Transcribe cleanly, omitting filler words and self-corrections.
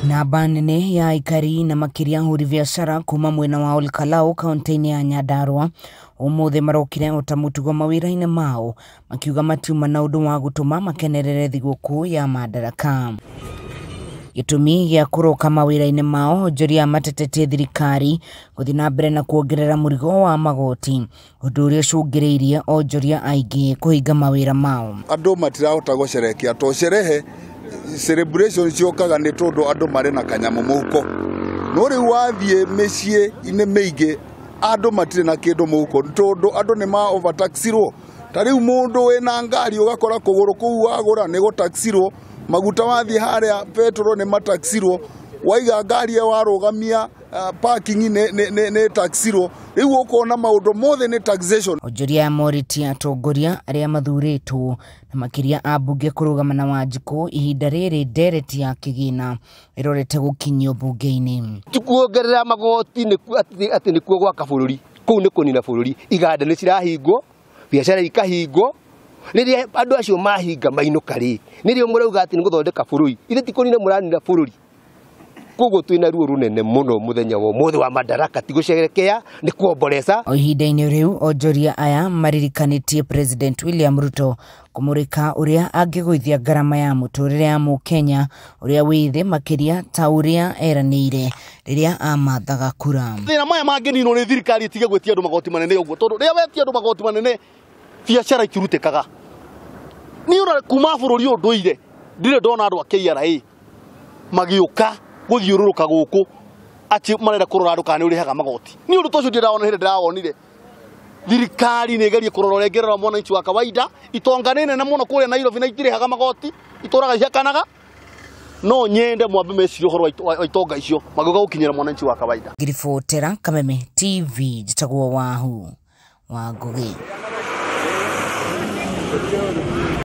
Namba nene ya aikari na makiria ahũri biacara kuma mwena wa Olkalau kaunti-inĩ ya Nyandarua ũmũthĩ marokire ota mũtugo mawĩra-inĩ mao makiuga matiuma na ũndũ wa gũtũma makenerere thigũkũ ya Madaraka. Gĩtũmi gĩa kũroka mawĩra-inĩ mao onjoria matetetie thirikari gũthiĩ na mbere na kuongerera mũrigo wa magoti ũndũ ũrĩa ũcũngĩrĩirie onjoria aingĩ kũhinga mawĩra mao. Andũ matirahota gũcerekea to sherehe celebration ciokaga nĩ tondũ andũ marĩ na kanyamũ mũhuko, no rĩu wathiĩ mĩciĩ-inĩ mĩingĩ andũ matirĩ na kĩndũ mũhuko tondũ andũ nĩ ma overtaxirwo. Ta rĩu mũndũ wĩna ngari ũgakora kũgũrũ kũu wagũra nĩ gũtaxirwo, maguta wathiĩ harĩa petrol nĩ mataxirwo, waiga ngari ĩyo warũgamia parking nĩ taxirwo. Rĩu ũkona maũndũ mothe nĩ taxation. Onjoria morĩtie atongoria arĩa mathurĩtwo na makĩria ambunge kũrũgama na Wanjikũ ihinda rĩrĩ ndereti ya kĩgĩna ĩrorete gũkinyio mbunge-inĩ. Ti kuongerera magoti atĩ nĩkuo gwaka bũrũri, kũu nĩ kũnina bũrũri. Iganda nĩ cirahingwo, biacara ikahingwo. Rĩrĩa andũ acio mahinga mainũka rĩ, nĩrĩo mũrauga atĩ nĩ gũthondeka bũrũri. Ithe ti kũnina mũranina bũrũri. Koguo twĩna ruo rũnene mũno mũthenya wa ũmũthĩ wa Madaraka, ti gũcerekea, nĩ kuomboreca. O ihinda-inĩ rĩu onjoria aya maririkanĩtie President William Ruto kũmũrĩka ũrĩa angĩgũithia ngarama ya mũtũrĩre ya mũkenya ũrĩa wĩ thĩ makĩria ta ũrĩa eranĩire rĩrĩa amathaga kura. Thĩna maya mangĩninwo nĩ thirikari ĩtige gwĩtia andũ magoti manene ũguo, tondũ rĩrĩa wetia andũ magoti manene biacara itirutĩkaga. Niĩ ona kuma bũrũri ũyũ ndũire ndirĩ ndona andũ a KRA magĩũka gũthiũrũrũka gũkũ atĩ marenda kũrora andũ kana nĩ ũrĩhaga magoti. Niĩ ũndũ ta ũcio ndĩrawona hĩndĩ ndĩrawonire. Thirikari nĩ ĩgerie kũrora ũrĩa ĩngĩrora mwananchi wa kawaida. Itonga nĩ nene mũno kũrĩa Nairobi na itirĩhaga magoti, itũraga ihakanaga. No nyende mwambe mecirie ũhoro wa itonga icio magĩũka gũkinyĩra mwananchi wa kawaida. Ngiribotera Kameme TV, njĩtagwo Wahu wa Ngũgĩ.